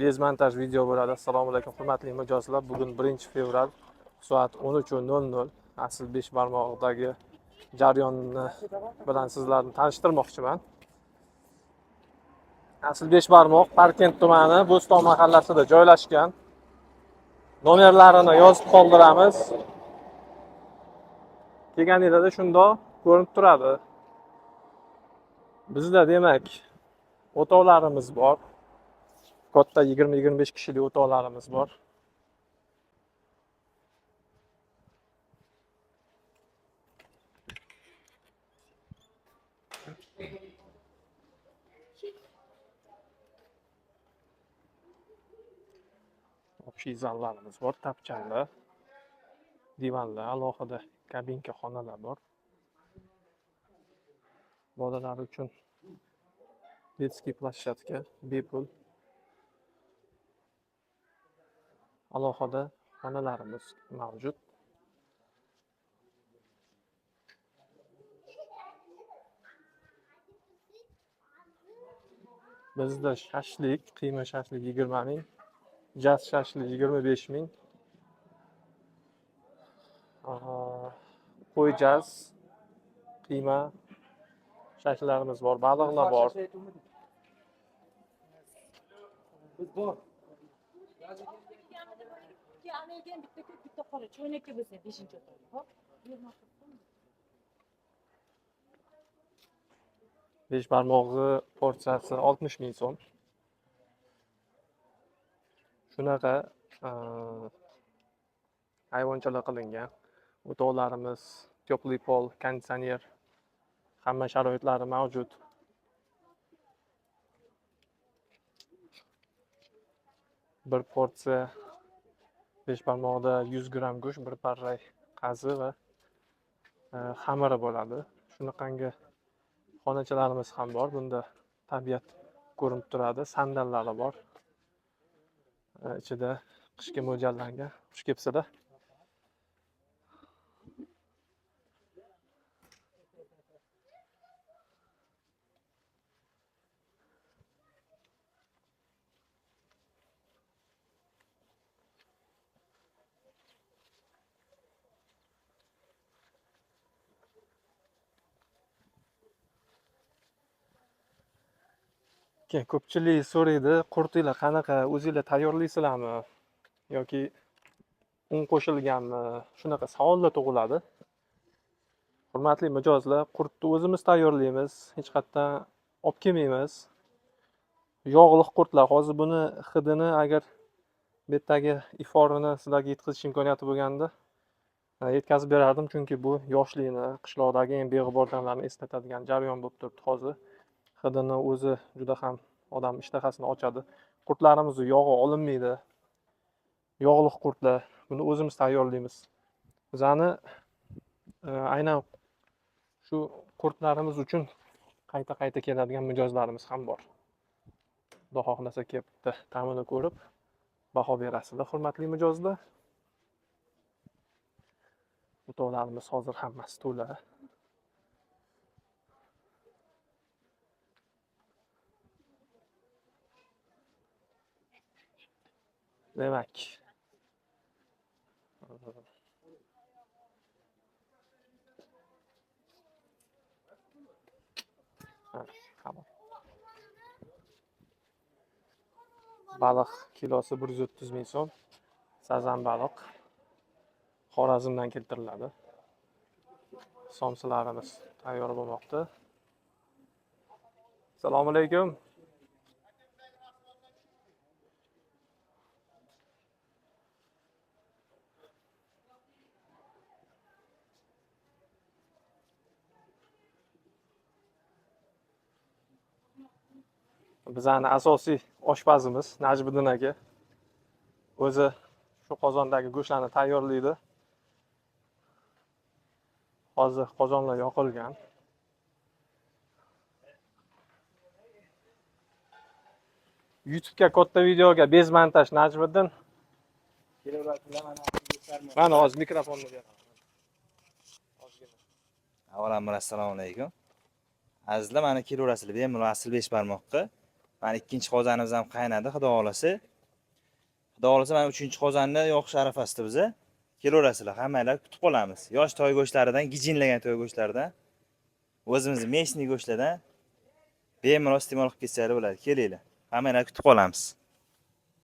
Без montaj video bo'ladi. Assalomu alaykum hurmatli mijozlar. Bugun 1-fevral soat 13:00 Asl Beshbarmoqdagi jarayonni bilan sizlarni tanishtirmoqchiman. Asl Beshbarmoq Parkent tumani Bo'ston mahallasida joylashgan. Nomerlarini yozib qoldiramiz. Kelganingizda shundoq ko'rinib turadi. Bizda demak o'tovlarimiz bor. Katta 20-25 kishilik o'tovlarimiz bor. Общий zallarimiz bor, tapchanlar, divanlar, alohida kabinka xonalar bor. Bolalar uchun детский площадка bepul. Alohida xonalarimiz mavjud. Bizda shashlik, qiyma shashlik 20 ming, jaz shashlik 25 ming. Qo'y jaz, qiyma shashlarimiz bor, baliqlar bor. Bor. Ikki Amerikan, bitta ko'k, bitta qora. Choynakka bo'lsa beshinchi o'toq. Hop. Besh barmog'i porsiyasi 60 ming so'm. Shunaqa ayvonchalar qilingan. O'tovlarimiz теплый pol, konditsioner, hamma sharoitlari mavjud. Bir porsiya besh barmoqda 100 gramm go'sht, bir parray qazi va xamiri bo'ladi. Shunaqangi xonachalarimiz ham bor. Bunda tabiat ko'rinib turadi, sandallari bor. Ichida qishga mo'ljallangan. Xush kelibsizlar. Keyin ko'pchilik so'raydi, qurtinglar qanaqa, o'zinglar tayyorlaysizlarmi yoki un qo'shilganmi? Shunaqa savollar tug'iladi. Hurmatli mijozlar, qurtni o'zimiz tayyorlaymiz, hech qayerdan olib kelmaymiz. Yog'liq qurtlar, hozir buni hidini agar bu yerdagi iforini sizlarga yetkazish imkoniyati bo'lganda, yetkazib berardim, chunki bu yoshlikni, qishloqdagi eng beg'ubor damlarni eslatadigan jarayon bo'lib turibdi hozir. Hidini o'zi juda ham odam ishtahasini ochadi. Qurtlarimizni yog'i olinmaydi. Yog'liq qurtlar, buni o'zimiz tayyorlaymiz. Bizani aynan shu qurtlarimiz uchun qayta-qayta keladigan mijozlarimiz ham bor. Xudo xohlasa kelib bitta ta'mini ko'rib baho berasizlar, hurmatli mijozlar. O'tovlarimiz hozir hammasi to'la. Demak, ha, baliq kilosi 130 ming so'm. Sazan baliq Xorazmdan keltiriladi. Somsalarimiz tayyor bo'lmoqda. Assalomu alaykum. Bizani asosiy oshpazimiz Najmiddin aka o'zi shu qozondagi go'shtlarni tayyorlaydi. Hozir qozonlar yoqilgan. YouTube'ga katta videoga bez montaj Najmiddin. Mana hozir mikrofonni beraman. Ozgina. Avvalambor assalomu alaykum. Azizlar, mana kelaverasizlar bemalol Asl Beshbarmoqqa. Mana ikkinchi qozonimiz ham qaynadi, xudo xolasa. Xudo xohlasa, mana 3-qozonni yoqish arafasida biza. Kelaverasizlar, hammanglar kutib qolamiz. Yosh toy go'shtlaridan, gijinlagan toy go'shtlaridan, o'zimizni местный go'shtlardan bemalol iste'mol qilib ketsanglar bo'ladi. Kelinglar. Hammanglar kutib qolamiz.